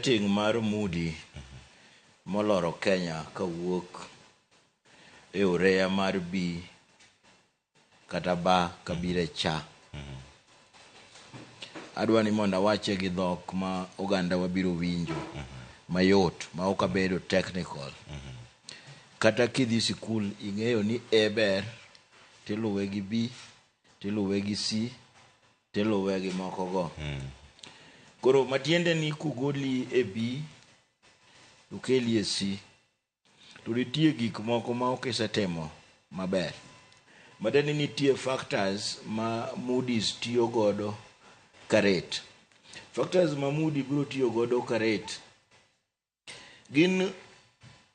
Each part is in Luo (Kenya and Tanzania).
Rating mar Moody moloro Kenya kawuok e oreya mar B kata ba kabiro e cha. Adwa ni mondo awache gi dhok ma oganda wa biro winjo mayot ma ok abedo technical. Kata kidhi sikul ing'eyo ni A ber tiluwe gi B tiluwe gi C tiluwe gi moko go. Koro matiende ni kogoli e B to keli e C to nitie gik moko ma ok isetimo maber. Matiende ni nitie factors ma Moody's tiyo godo ka rate. Factors ma Moody biro tiyo godo ka rate gin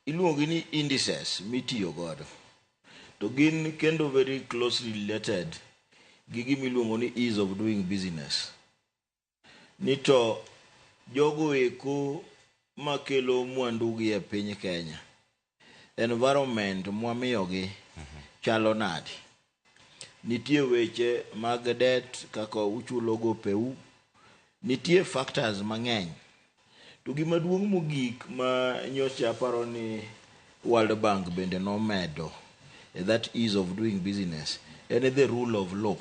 iluongo ni indices mitiyo godo. To gin kendo very closely related gi gima iluongo ni ease of doing business. Ni to jogo eko makelo mwandu gi e piny Kenya, environment mwamiyogi chalo nade? Nitie weche mag debt kaka uchulo gopeu, nitie factors mang'eny. To gima duong' mogik ma nyocha aparo ni World Bank bende nomedo e that ease of doing business en the rule of law.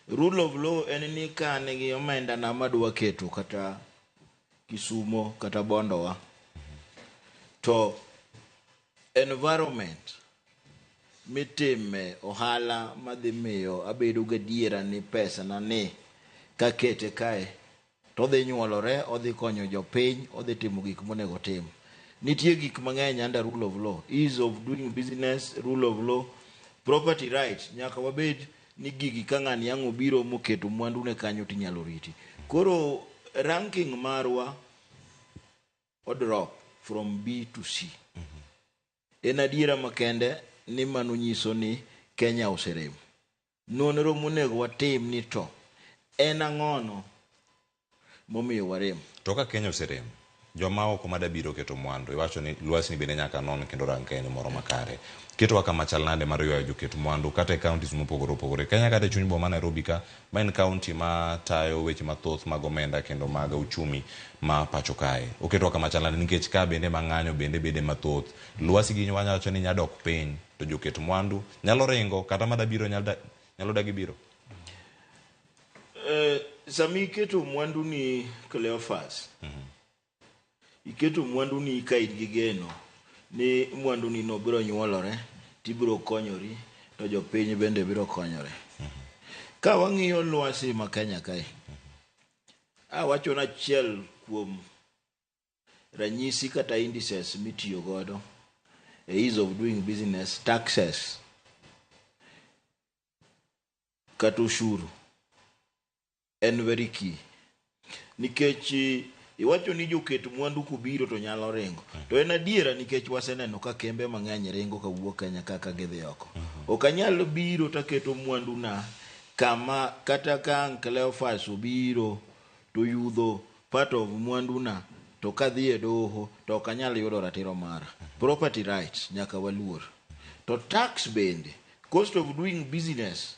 Rule of law en ni ka an gi omenda na madwa keto kata Kisumo kata Bondowa to environment mitime ohala madhi miyo abedo gadiera ni pesa na ni kakete kae to odhi nyuolore, odhi konyo jopiny, odhi timo gik monego otim. Nitie gik mang'eny under rule of law, ease of doing business, rule of law, property right, nyaka wabed ni gigi ka ng'ani ang' obiro moketo mwandu ne kanyo tinyalo riti. Koro ranking marwa o drop from B to C. En adiera makende ni mano nyiso ni Kenya oserem. Nonro monego watim ni to en ang'ono momiyo warem. To ka Kenya oserem, joma oko madabiro keto mwandu, iwacho ni lwasi ni bende nyaka non kendo rang ka en moro makare. Ketowa kama chal nade mar ywayo joket mwandu kata e counties mopogore opogore. Kenya kata e chuny boma Nairobi ka, ma en county ma tayo weche mathoth mag omenda kendo mag uchumi ma pacho kae. Oketowa kama chal nade nikech ka bende ma ng'anyo bende bede mathoth. Lwasi gi wanya wacho ni nyadok piny to joket mwandu nyalo ringo kata madabiro nyalo dagi biro. Sama iketo mwandu ni Cleophas, iketo mwandu ni ka in gi geno ni mwandu ni no biro nyuolore tibiro konyori to jopiny bende biro konyore. Ka wang'iyo lwasi ma Kenya kae, awacho ni achiel kuom ranyisi kata indices mitiyo godo e ease of doing business, taxes kata ushuru en very key. Nikech iwacho ni joket mwandu kobiro to nyalo ringo. To en adiera nikech waseneno ka kembe mang'eny ringo kawuok Kenya kaka gidhi oko. Ok anyal biro taketo mwandu na kama kata ka ang' Cleophas obiro to yudho part of mwandu na to kadhi e doho to ok anyal yudo ratiro mara. Property rights nyaka waluor. To tax bende, cost of doing business